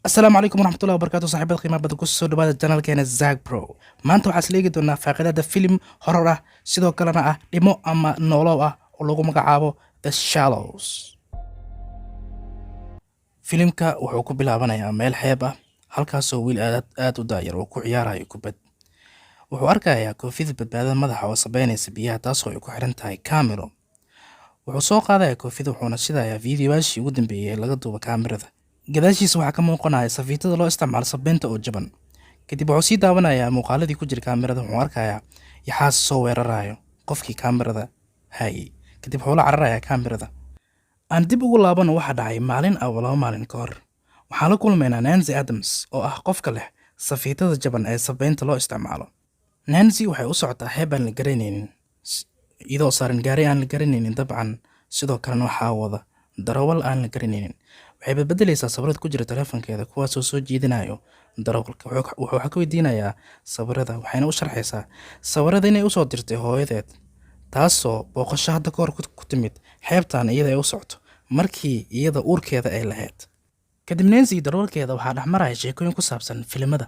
Asalaamu calaykum waraxmatullahi wabarakaatu, saaxiibada qiimaha badan, kusoo dhawaada channelkeena Zag Pro. Maanta waxaa isleegi doonaa faaqiidada filim horror ah, sidoo kalena ah dhimo ama noolow ah oo lagu magacaabo The Shallows. Filimka wuxuu ku bilaabanayaa meel xeeb ah, halkaasoo wiil aad aad u daayar uu ku ciyaarayo kubad. Wuxuu arkayaa koofida badbaadada madaxa oo sabeynaysa biyaha, taasoo ay ku xiran tahay kaamiro. Wuxuu soo qaadaya koofida, wuxuuna shidayaa fiidiyoyaashii ugu dambeeyey ee laga duuba kaamirada. Gadaashiisa waxaa ka muuqanaya safiitada loo isticmaalo sabeynta oo jaban. Kadib wuxuu sii daawanayaa muuqaaladii ku jira kaamirada. Wuxuu arkayaa yaxaas soo weerarayo qofkii kaamirada hayay. Kadib wuxuu la cararayaa kaamirada. Aan dib ugu laabano waxa dhacay maalin ama 2 maalin ka hor. Waxaan la kulmaynaa Nancy Adams, oo ah qofka leh safiitada jaban ee sabeynta loo isticmaalo. Nancy waxay u socotaa xeeb aan la garanaynin, iyadoo saaran gaari aan la garanaynin dabcan, sidoo kalena waxaa wada darawal aan la garanaynin. Waxay badbedelaysaa sawirada ku jira taleefankeeda, kuwaasoo soo jiidanayo darawalka. Wuxuu wax ka weydiinayaa sawirada, waxayna u sharxaysaa sawirada inay usoo dirtay hooyadeed, taasoo booqasho hadda ka hor ku timid xeebtan iyada ay u socoto markii iyada uurkeeda ay lahayd. Kadib Nancy iyo darawalkeeda waxaa dhexmaraya sheekooyin ku saabsan filimada.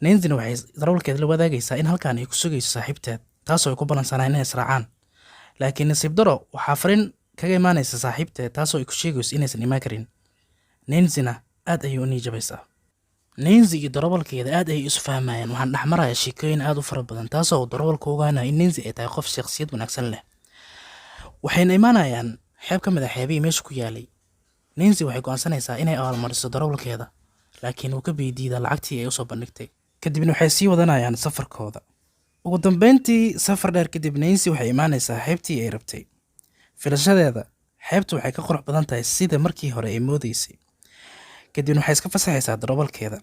Nancyna waxay darawalkeeda la wadaagaysaa in halkan ay ku sugayso saaxiibteed, taasoo ay ku ballansanayeen inay israacaan. Laakiin nasiib daro, waxaa fariin kaga imaanaysa saaxiibteed, taasoo ay ku sheegayso inaysan imaan karin. Nancyna aad ayay u niijabaysaa. Nancy iyo darawalkeeda aad ayay isu fahmayaan. Waxaan dhexmaraya sheekooyin aad u fara badan, taasoo uu darawalku ogaanaya in Nancy ay tahay qof shakhsiyad wanaagsan leh. Waxayna imaanayaan xeeb ka mid ah xeebihii meesha ku yaalay. Nancy waxay go'aansanaysaa inay abaalmariso darawalkeeda, laakiin wuu ka biydiidaa lacagtii ay usoo bandhigtay. Kadibna waxay sii wadanayaan safarkooda. Ugu dambeyntii, safar dheer kadib, Nancy waxay imaanaysaa xeebtii ay rabtay. Filashadeeda, xeebtu waxay ka qurux badan tahay sida markii hore ay moodaysay. Kadibna waxay iska fasaxaysaa darawalkeeda.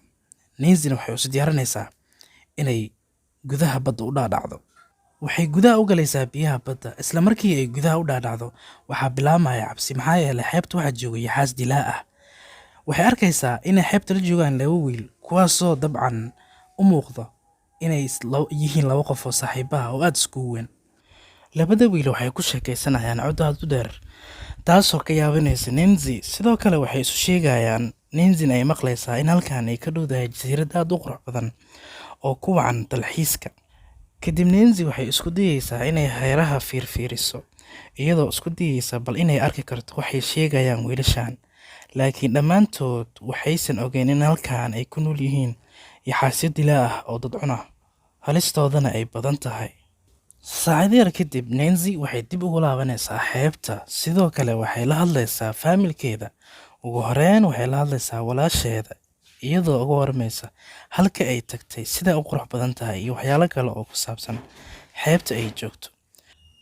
Nancyna waxay isu diyaarinaysaa inay gudaha badda u dhaadhacdo. Waxay gudaha u galaysaa biyaha badda. Isla markii ay gudaha u dhaadhacdo, waxaa bilaabmaya cabsi, maxaa yeelay xeebta waxaa jooga yaxaas dilaa ah. Waxay arkaysaa inay xeebta la joogaan laba wiil, kuwaasoo dabcan u muuqda inay yihiin laba qof oo saaxiibaha oo aada iskugu weyn. Labada wiil waxay ku sheekaysanayaan cod aad u dheer, taasoo ka yaabinaysa Nancy. Sidoo kale waxay isu sheegayaan, Nancyna ay maqlaysaa, in halkan ay ka dhowdahay jasiirad aad u qurux badan oo ku wacan dalxiiska. Kadib Nancy waxay isku dayeysaa inay hareeraha fiirfiiriso, iyadoo isku dayeysa bal inay arki karto waxay sheegayaan wiilashan. Laakiin dhammaantood waxaysan ogeyn in halkan ay ku nool yihiin yaxaasyo dilaa ah oo dad cuna, halistoodana ay badan tahay. Saacado yar kadib, Nancy waxay dib ugu laabanaysaa xeebta. Sidoo kale waxay la hadlaysaa faamilkeeda. Ugu horeyn waxay la hadlaysaa walaasheeda, iyadoo uga warmaysa halka ay tagtay, sida u qurux badan tahay iyo waxyaalo kale oo ku saabsan xeebta ay joogto.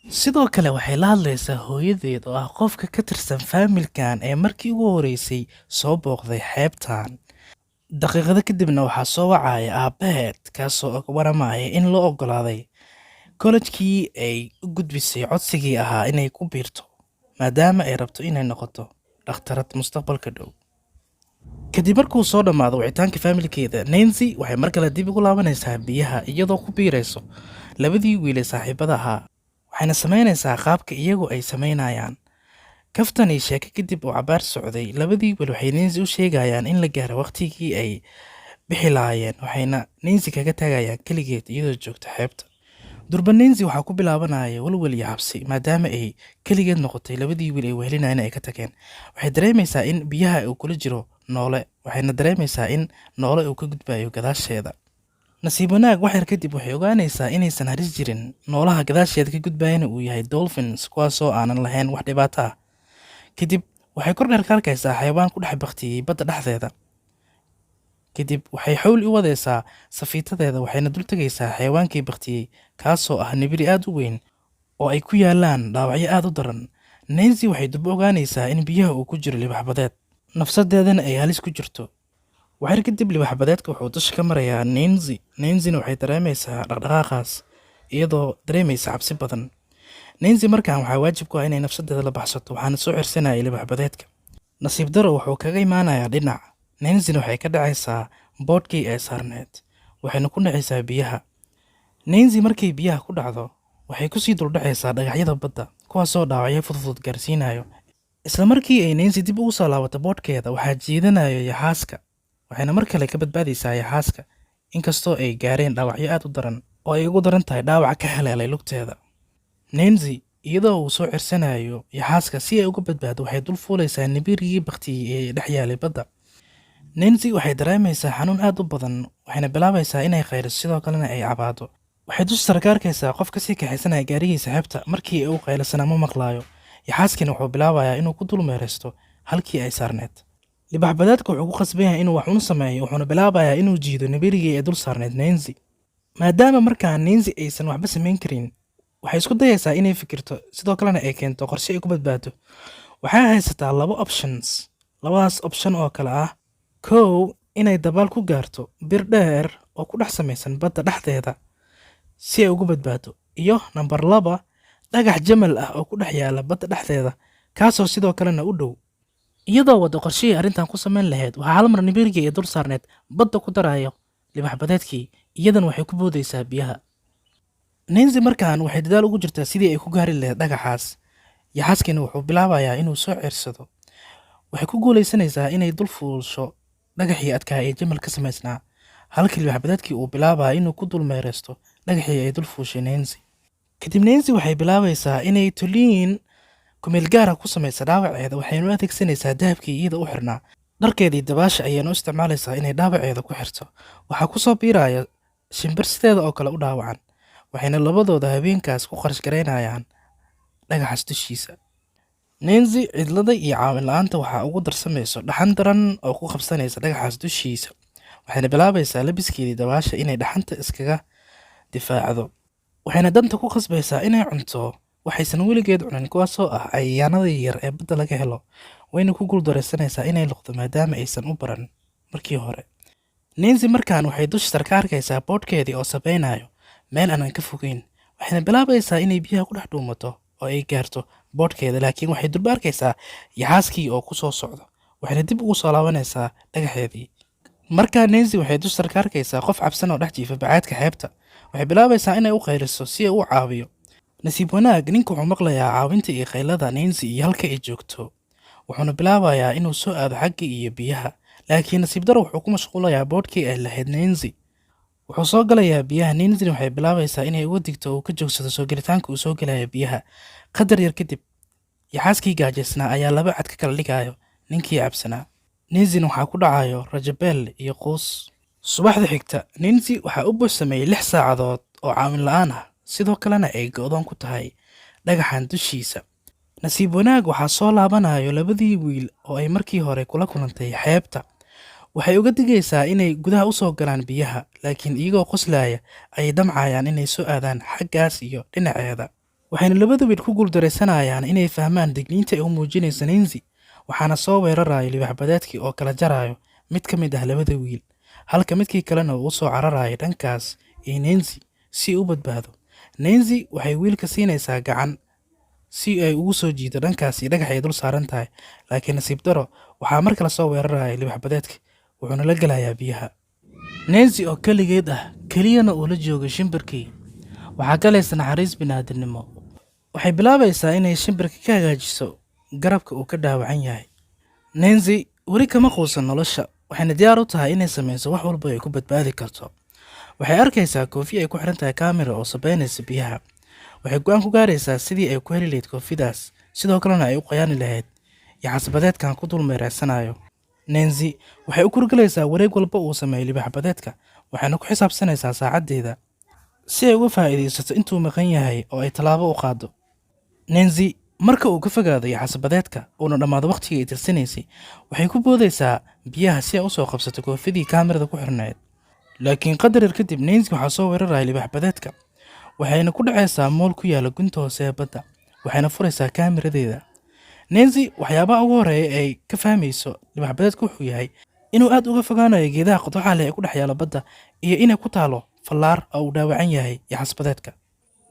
Sidoo kale waxay la hadlaysaa hooyadeed, oo ah qofka ka tirsan faamilkan ee markii ugu horeysay soo booqday xeebtan. Daqiiqado kadibna waxaa soo wacaya aabbaheed, kaasoo uga waramaya in loo oggolaaday kollejkii ay u gudbisay codsigii ahaa inay ku biirto, maadaama ay rabto inay noqoto dhakhtarad mustaqbalka dhow. Kadib markuu soo dhammaado wicitaanka faamilkeeda, Nancy waxay mar kale dib ugu laabanaysaa biyaha, iyadoo ku biirayso labadii wiil ee saaxiibada ahaa. Waxayna samaynaysaa qaabka iyagu ay samaynayaan. Kaftan iyo sheeko kadib oo cabaar socday, labadii wiil waxay Nancy u sheegayaan in la gaaro waqtigii ay bixi lahaayeen, waxayna Nancy kaga tagayaan keligeed iyadoo joogta xeebta. Durba Nancy waxaa ku bilaabanaya walwal iyo cabsi, maadaama ay keligeed noqotay, labadii wiil ay wehelinayeen ay ka tageen. Waxay dareemaysaa in biyaha uu kula jiro noole, waxayna dareemaysaa in noole uu ka gudbayo gadaasheeda. Nasiib wanaag, wax yar kadib waxay ogaanaysaa inaysan halis jirin, noolaha gadaasheeda ka gudbayana uu yahay dolphins, kuwaasoo aanan lahayn wax dhibaato ah. Kadib waxay kor dheer ka arkaysaa xayawaan ku dhex baktiyey badda dhexdeeda. Kadib waxay xawli u wadaysaa safiitadeeda, waxayna dul tegaysaa xayawaankii baktiyey, kaasoo ah nibiri aad u weyn oo ay ku yaalaan dhaawacyo aad u daran. Nancy waxay durba ogaanaysaa in biyaha uu ku jiro libax badeed, nafsadeedana ay halis ku jirto. Waxyar kadib libax badeedka wuxuu dusha ka marayaa Nancy. Nancyna waxay dareemaysaa dhaqdhaqaaqaas, iyadoo dareemaysa cabsi badan. Nancy markan waxaa waajib ku ah inay nafsadeeda la baxsato, waxaana soo cirsanayay libax badeedka. Nasiib daro, wuxuu kaga imaanayaa dhinac. Nancyna waxay ka dhacaysaa boodhkii ay saarneed, waxayna ku dhacaysaa biyaha. Nancy markay biyaha ku dhacdo, waxay kusii duldhacaysaa dhagaxyada badda, kuwaasoo dhaawacyo fudfudud gaarsiinayo. Isla markii ay Nancy dib ugu soo laabato boodhkeeda, waxaa jiidanaya yaxaaska, waxayna mar kale ka badbaadaysaa yaxaaska, inkastoo ay gaareen dhaawacyo aad u daran oo ay ugu daran tahay dhaawaca ka haleelay lugteeda. Nancy iyadoo uu soo cirsanayo yaxaaska, si ay uga badbaado waxay dul fuulaysaa nibirigii baktiyey ee dhex yaalay badda. Nancy waxay dareemaysaa xanuun aad u badan, waxayna bilaabaysaa inay qayliso, sidoo kalena ay cabaado. Waxay dusha sare ka arkaysaa qof kasii kaxaysanaya gaarigiisa xeebta. Markii uu qaylisana ma maqlaayo. Yaxaaskina wuxuu bilaabayaa inuu ku dul meeraysto halkii ay saarneed. Libax badeedka wuxuu ku khasban yahay inuu wax un sameeyo, wuxuuna bilaabayaa inuu jiido nibirigii ee dul saarneed Nancy. Maadaama markaa Nancy aysan waxba samayn karin, waxay isku dayaysaa inay fikirto, sidoo kalena ay keento qorshe ay ku badbaado. Waxay haysataa labo options, labadaas option oo kale ah: kow, inay dabaal ku gaarto bir dheer oo ku dhex samaysan badda dhexdeeda si ay ugu badbaado, iyo nambar 2, dhagax jamal ah oo ku dhex yaala badda dhexdeeda, kaasoo sidoo kalena u dhow. Iyadoo waddo qorshihii arrintan ku samayn lahayd, waxaa hal mar nibirigii ee dul saarneed badda ku darayo libax badeedkii, iyadana waxay ku boodaysaa biyaha. Nancy markaan waxay dadaal ugu jirtaa sidii ay ku gaari lahayd dhagaxaas. Yaxaaskiina wuxuu bilaabayaa inuu soo ceersado. Waxay ku guulaysanaysaa inay dul fuulsho dhagaxii adkaa ee jamal ka samaysnaa, halkii libax badeedkii uu bilaabaya inuu ku dul meeraysto dhagaxii ay dul fuushay Nancy. Kadib Nancy waxay bilaabaysaa inay toliin kumeel gaara ku samaysa dhaawaceeda, waxayna u adeegsanaysaa dahabkii iyada u xirnaa. Dharkeedii dabaasha ayayna u isticmaalaysaa inay dhaawaceeda ku xirto. Waxaa ku soo biiraya shimbir sideeda oo kale u dhaawacan, waxayna labadooda habeenkaas ku qarash garaynayaan dhagaxaas dushiisa. Nancy cidlada iyo caawin la'aanta waxaa ugu darsamayso dhaxan daran oo ku qabsanaysa dhagaxaas dushiisa, waxayna bilaabaysaa labiskeedii dabaasha inay dhaxanta iskaga difaacdo, waxayna danta ku khasbaysaa inay cunto waxaysan weligeed cunin, kuwaasoo ah cayayaanada yar ee badda laga helo. Wayna ku guuldaraysanaysaa inay luqdo maadaama aysan u baran markii hore. Nancy markaan waxay dusha sare ka arkaysaa boodhkeedii oo sabeynayo meel aanan ka fogeyn, waxayna bilaabaysaa inay biyaha ku dhex dhuumato oo ay gaarto boodhkeeda, laakiin waxay durba arkaysaa yaxaaskii oo ku soo socdo, waxayna dib ugu soo laabanaysaa dhagaxeedii. Markaa Nancy waxay dusha sare ka arkaysaa qof cabsan oo dhex jiifa bacaadka xeebta. Waxay bilaabaysaa inay u qayliso si ay u caawiyo. Nasiib wanaag, ninka wuxuu maqlayaa caawinta iyo qaylada Nancy iyo halka ay joogto, wuxuuna bilaabayaa inuu soo aado xagga iyo biyaha, laakiin nasiib daro wuxuu ku mashquulayaa boodhkii ay lahayd Nancy. Wuxuu soo galayaa biyaha. Nancyna waxay bilaabaysaa inay uga digto uu ka joogsado soo gelitaanka uu soo gelayo biyaha. Qadar yar kadib, yaxaaskii gaajaysnaa ayaa laba cad ka kala dhigayo ninkii cabsanaa. Nancyna waxaa ku dhacayo rajabeel iyo quus. Subaxda xigta, Nancy waxaa u buuxsameeyey 6 saacadood oo caawin la'aan ah, sidoo kalena ay go'doon ku tahay dhagaxan dushiisa. Nasiib wanaag, waxaa soo laabanayo labadii wiil oo ay markii hore kula kulantay xeebta. Waxay uga digaysaa inay gudaha u soo galaan biyaha, laakiin iyagoo qoslaya ayay damcayaan inay soo aadaan xaggaas iyo dhinaceeda. Waxayna labada wiil ku guuldaraysanayaan inay fahmaan digniinta ay u muujinayso Nancy, waxaana soo weerarayo libax badeedkii oo kala jarayo mid ka mid ah labada wiil, halka midkii kalena uu soo cararayo dhankaas iyo Nancy si uu u badbaado. Nancy waxay wiilka siinaysaa gacan si ay ugu soo jiido dhankaas iyo dhagax ay dul saaran tahay, laakiin nasiib daro waxaa mar kale soo weeraraya libax badeedka, wuxuuna la gelayaa biyaha. Nancy oo keligeed ah, keliyana uu la joogo shimbirkii, waxaa galaysa naxariis bini'aadanimo. Waxay bilaabaysaa inay shimbirka ka hagaajiso garabka uu ka dhaawacan yahay. Nancy weli kama quusan nolosha, waxayna diyaar u tahay inay sameyso wax walba ay ku badbaadi karto. Waxay arkaysaa koofi ay ku xiran tahay kaamira oo sabeynaysa biyaha. Waxay go'aan ku gaaraysaa sidii ay ku heli lahayd koofidaas, sidoo kalena ay u qayaani lahayd yaxaas badeedkan ku dul meereysanayo. Nancy waxay u kurgalaysaa wareeg walba uu sameeyo libaax badeedka, waxayna ku xisaabsanaysaa saacaddeeda si ay uga faa'iidaysato intuu maqan yahay oo ay tallaabo u qaado. Nancy marka uu ka fogaado yaxaas badeedka uuna dhammaado waqtigii ay tirsanaysay, waxay ku boodaysaa biyaha si ay u soo qabsato koofidii kaamirada ku xirnayd. Laakiin qadar yar kadib, Nancy waxaa soo weeraraya libaax badeedka, waxayna ku dhacaysaa mool ku yaala gunta hoose ee badda, waxayna furaysaa kaamiradeeda. Nancy waxyaabaha ugu horreeya ay ka fahmayso libaax badeedka wuxuu yahay inuu aad uga fogaanayo geedaha qodxaha leh ee ku dhex yaala badda iyo inay ku taalo fallaar oo uu dhaawacan yahay yaxaas badeedka.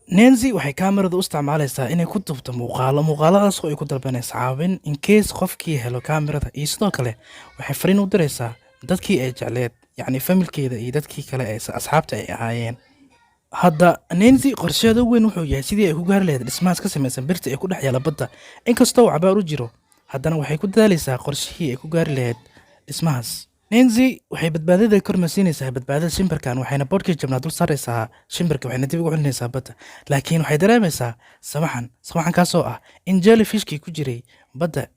Nancy waxay kaamirada u isticmaalaysaa inay ku duubto muuqaalo, muuqaaladaas oo ay ku dalbanayso caawin in case qofkii helo kaamirada, iyo sidoo kale waxay fariin u diraysaa dadkii ay jecleed, yacni familkeeda iyo dadkii kale ee asxaabta ay ahaayeen. Hadda Nancy qorsheeda ugu weyn wuxuu yahay sidii ay ku gaari lahayd dhismahaas ka samaysan birta ee ku dhex yaala badda, inkastoo uu cabaar u jiro. Haddana waxay ku dadaalaysaa qorshihii ay ku gaari lahayd dhismahaas. Nancy waxay badbaadada kormasiinaysaa badbaadada shimbirkan, waxayna boodhkii jabnaa dul saaraysaa shimbirka, waxayna dib ugu celinaysaa badda. Laakiin waxay dareemaysaa samaxan, samaxankaasoo ah in jellyfishkii ku jiray badda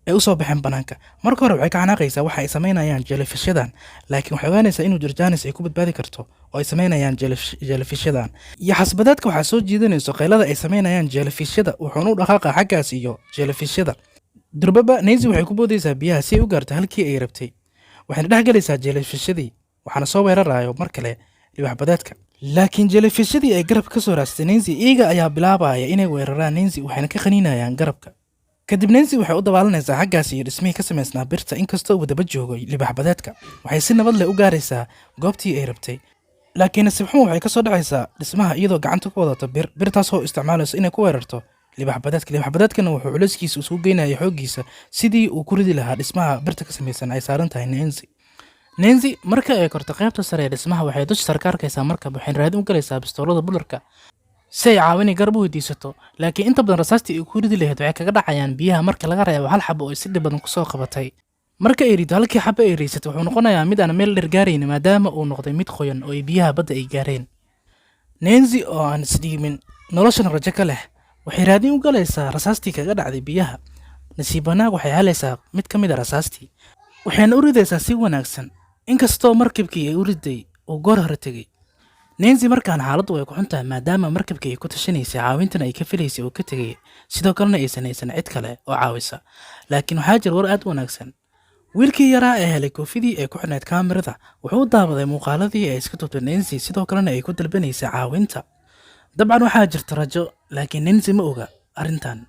ay usoo baxeen banaanka. Marka hore waxay ka xanaaqaysaa waxa ay samaynayaan jellyfishyadan, laakiin waxay ogaanaysaa inuu jiro jaanis ay ku badbaadi karto oo ay samaynayaan jellyfishyadan. Yaxasbadeedka waxaa soo jiidanayso qaylada ay samaynayaan jellyfishyada, wuxuuna u dhaqaaqa xaggaas iyo jellyfishyada. Durbaba Nancy waxay ku boodaysaa biyaha si ay u gaarto halkii ay rabtay, waxayna dhex galaysaa jellyfishyadii, waxaana soo weerarayo mar kale libaxbadeedka. Laakiin jellyfishyadii ay garabka ka soo raadsatay Nancy iyaga ayaa bilaabaya inay weeraraan Nancy, waxayna ka qaniinayaan garabka. Kadib Nancy waxay u dabaalanaysaa xaggaas iyo dhismihii ka samaysnaa birta, inkastoo uu daba joogo libaxbadeedka. Waxay si nabad leh u gaaraysaa goobtii ay rabtay, laakiin nasiib xumo waxay ka soo dhacaysaa dhismaha iyadoo gacanta ku wadato bir, birtaasoo isticmaalayso inay ku weerarto libaxbadeedka. Libaxbadeedkana wuxuu culayskiisa isugu geynaya xooggiisa sidii uu ku ridi lahaa dhismaha birta ka samaysan ay saaran tahay Nancy. Nancy marka ay korto qaybta sare ee dhismaha, waxay dusha sare ka arkaysaa markab, waxayna raadin u galaysaa bistoolada bularka si ay caawini garab u weydiisato. Laakiin inta badan rasaastii ay ku ridi lahayd waxay kaga dhacayaan biyaha, marka laga reebo hal xabo oo ay si dhib badan kusoo qabatay. Marka ay rido halkii xabo ay raysatay, wuxuu noqonayaa mid aan meel dheer gaaraynin, maadaama uu noqday mid qoyan oo ay biyaha badda ay gaareen. Nancy oo aan isdhiimin, noloshana rajo ka leh, waxay raadin u galaysaa rasaastii kaga dhacday biyaha. Nasiib wanaag waxay helaysaa mid ka mid a rasaastii, waxayna u ridaysaa si wanaagsan, inkastoo markabkii ay u riday uu goor hore tegey. Nancy markaan xaaladdu way ku xun tahay, maadaama markabkii ay ku tashanaysay caawintana ay ka filaysay uu ka tegay, sidoo kalena aysan haysan cid kale oo caawisa. Laakiin waxaa jira war aad u wanaagsan. Wiilkii yaraa ee helay koofidii ay ku xidhnayd kaamirada wuxuu u daawaday muuqaaladii ay iska duubtay Nancy, sidoo kalena ay ku dalbanaysay caawinta. Dabcan waxaa jirta rajo, laakiin Nancy ma oga arrintan.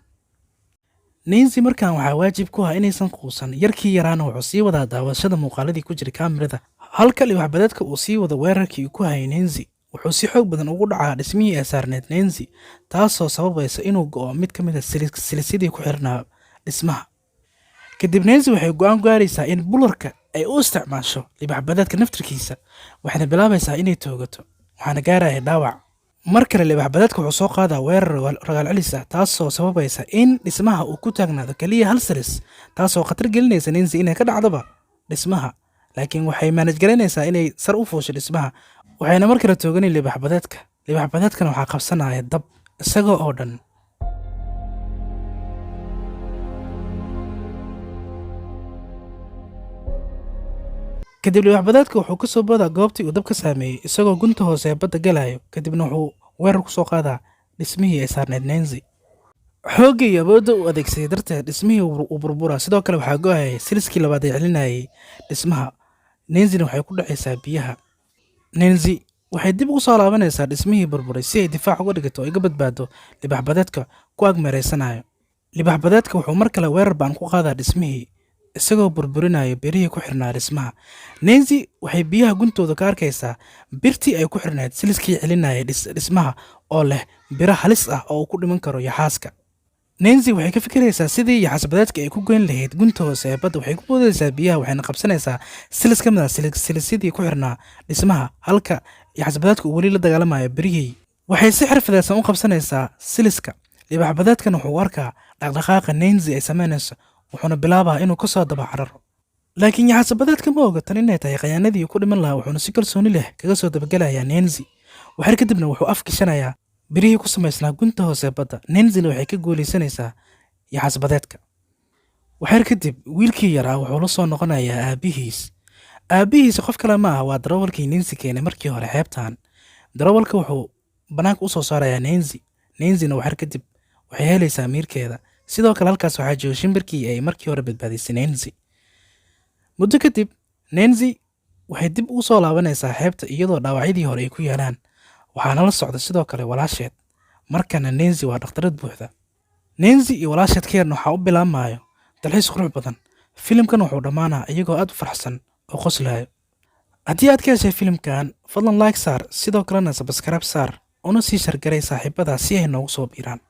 Nancy markaan waxaa waajib ku ah inaysan quusan. Yarkii yaraana wuxuu sii wadaa daawashada muuqaaladii ku jiray kaamirada, halka libaxbadeedka uu sii wado weerarkii uu ku hayay Nancy. Wuxuu si xoog badan ugu dhacaa dhismihii ay saarneyd Nancy, taasoo sababaysa inuu go'o mid ka mid a silisyadii ku xirnaa dhismaha. Kadib Nancy waxay go'aan gaaraysaa in bularka ay u isticmaasho libaxbadeedka naftirkiisa, waxayna bilaabaysaa inay toogato, waxaana gaaraya dhaawac. Mar kale libaxbadeedka wuxuu soo qaadaa weerar rogaal celis ah, taasoo sababaysa in dhismaha uu ku taagnaado keliya hal silis, taasoo khatar gelinaysa Nancy inay ka dhacdoba dhismaha. Laakiin waxay manage garaynaysaa inay sar u fuusho dhismaha, waxayna mar kale tooganay libaxbadeedka. Libaxbadeedkana waxaa qabsanaya dab isagoo oo dhan. Kadib libaxbadeedka wuxuu ka soo boodaa goobtii uu dab ka saameeyey, isagoo gunta hoose ee badda galayo. Kadibna wuxuu weerar ku soo qaadaa dhismihii ay saarneyd Nancy. Xoogga iyo awoodda uu adeegsaday darteed dhismihii uu burburaa. Sidoo kale waxaa go'ayay siliskii labaad ee celinayay dhismaha. Nancyna waxay ku dhacaysaa biyaha. Nancy waxay dib ugu soo laabanaysaa dhismihii burburay si ay difaac uga dhigato oo iga badbaado libaxbadeedka ku agmeeraysanayo. Libaxbadeedka wuxuu mar kale weerar baan ku qaadaa dhismihii, isagoo burburinaya birihii ku xirnaa dhismaha. Nancy waxay biyaha guntooda ka arkaysaa birtii ay ku xirnayd siliskii celinayay dhismaha oo leh biro halis ah oo uu ku dhiman karo yaxaaska. Nancy waxay ka fikiraysaa sidii yaxaasbadeedka ay ku goyn lahayd gunta hoose ee badda. Waxay ku boodaysaa biyaha, waxayna qabsanaysaa silis ka mid ah silisyadii ku xirnaa dhismaha, halka yaxaasbadeedka uu weli la dagaalamayo birihii. Waxay si xirfadeysan u qabsanaysaa siliska. Libaxbadeedkana wuxuu u arkaa dhaqdhaqaaqa Nancy ay samaynayso, wuxuuna bilaabaa inuu ka soo daba cararo. Laakiin yaxaasbadeedka ma oga tan inay tahay khayaanadii uu ku dhiman lahaa, wuxuuna si kalsooni leh kaga soo dabagelayaa Nancy. Waxyar kadibna wuxuu afgishanayaa birihii ku samaysnaa gunta hoose ee badda. Nancyna waxay ka guulaysanaysaa yaxaasbadeedka. Waxyar kadib wiilkii yaraa wuxuu la soo noqonayaa aabihiis. Aabihiis qof kale ma ah, waa darawalkii Nancy keenay markii hore xeebtan. Darawalka wuxuu banaanka u soo saarayaa Nancy. Nancyna waxyar kadib waxay helaysaa miirkeeda. Sidoo kale halkaas waxaa jooga shimbirkii ay markii hore badbaadisay Nancy. Muddo kadib Nancy waxay dib ugu soo laabanaysaa xeebta iyadoo dhaawacyadii hore ay ku yaalaan. Waxaana la socda sidoo kale walaasheed. Markana Nancy waa dhakhtarad buuxda. Nancy iyo walaasheed ka yarna waxaa u bilaabmayo dalxiis qurux badan. Filimkan wuxuu dhammaanaa iyagoo aad u faraxsan oo qoslayo. Haddii aad ka heshay filimkan, fadlan like saar, sidoo kalena subscribe saar, una sii share garay saaxiibada si ay noogu soo biiraan.